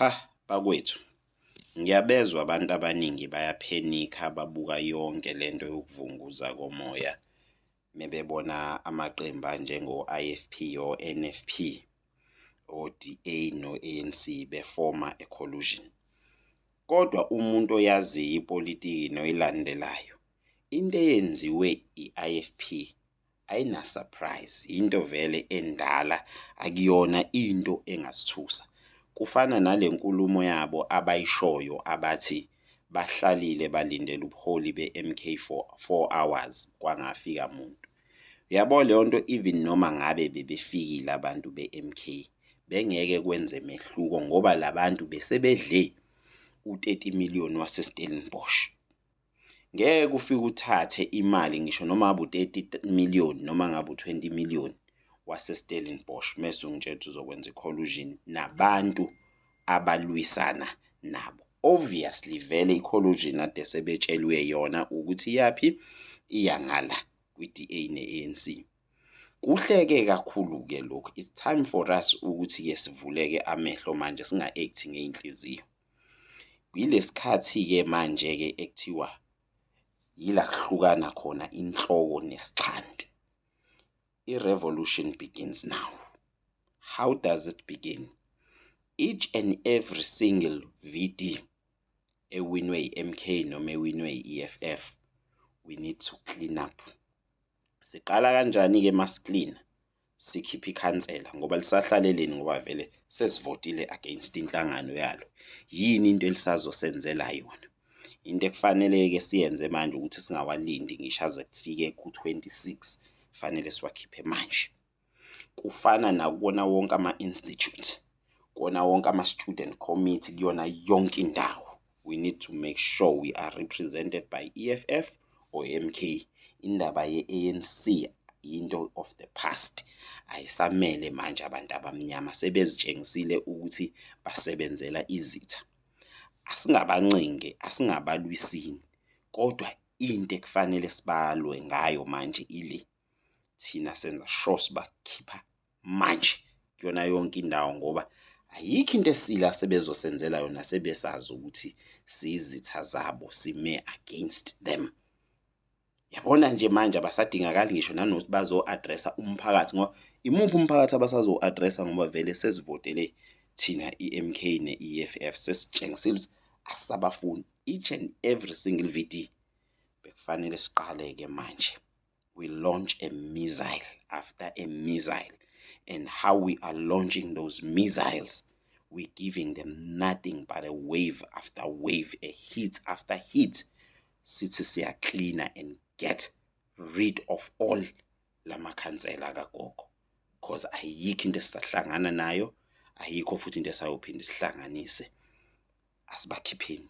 Cha, bakwethu, ngiyabezwa abantu abaningi bayaphenikha babuka yonke le nto yokuvunguza komoya mebebona amaqembu anjengo-IFP, o-NFP, o-DA no-ANC befoma a-collusion. Kodwa umuntu oyaziyo ipolitiki noyilandelayo, into eyenziwe i-IFP ayina-surprise, into vele endala, akuyona into engasithusa. Kufana nale nkulumo yabo abayishoyo abathi bahlalile balindela ubuholi be-MK for 4 hours kwangafika muntu. Uyabo leyo nto, even noma ngabe bebefikile abantu be-MK, bengeke kwenze mehluko ngoba la bantu besebedle u-30 million wase-Stellenbosch. Ngeke ufike uthathe imali, ngisho noma ngabe u-30 million noma ngabe u-20 million wase-Stellenbosch, mese ungitshela ukuthi uzokwenza i-collusion nabantu abalwisana nabo. Obviously vele i-collusion ade sebetshelwe yona ukuthi iyaphi, iya ngala kwi-DA ne-ANC. Kuhle-ke kakhulu-ke lokhu, it's time for us ukuthi-ke sivuleke amehlo manje, singa-act-i ngey'nhliziyo. Yile sikhathi-ke manje-ke ekuthiwa yila kuhlukana khona inhloko nesixhanti. I-revolution begins now. How does it begin? Each and every single VD ewinwe i-MK noma ewinwe i-EFF, we need to clean up. Siqala kanjani-ke masiklina? Sikhiphe ikhansela ngoba lisahlaleleni, ngoba vele sesivotile against inhlangano yalo. Yini into elisazosenzela yona? Into ekufanele-ke siyenze manje ukuthi singawalindi ngisho aze kufike ku-26, fanele siwakhiphe manje. Kufana nakuwona wonke ama-institute, kuwona wonke ama-student committee, kuyona yonke indawo, we need to make sure we are represented by EFF or MK. Indaba ye-ANC into of the past, ayisamele manje. Abantu abamnyama sebezitshengisile ukuthi basebenzela izitha. Asingabancengi, asingabalwisini, kodwa into ekufanele sibalwe ngayo manje ile thina senza sure sibakhipha manje kuyona yonke indawo, ngoba ayikho into esila sebezosenzela yona, sebesazi ukuthi siyizitha zabo, sime against them. Yabona nje manje abasadingakali ngisho nanokuthi bazo-address-a umphakathi, ngoba imuphi umphakathi abasazo-address-a, ngoba vele sesivotele thina i-MK ne-EFF, sesitshengisile ukuthi asisabafuni. Each and every single VD bekufanele siqale-ke manje, we launch a missile after a missile. And how we are launching those missiles, we're giving them nothing but a wave after wave, a hit after hit. Sithi siyaklina and get rid of all lamakhansela kagogo, cause ayikho into esisahlangana nayo, ayikho futhi into esayophinda isihlanganise. Asibakhipheni.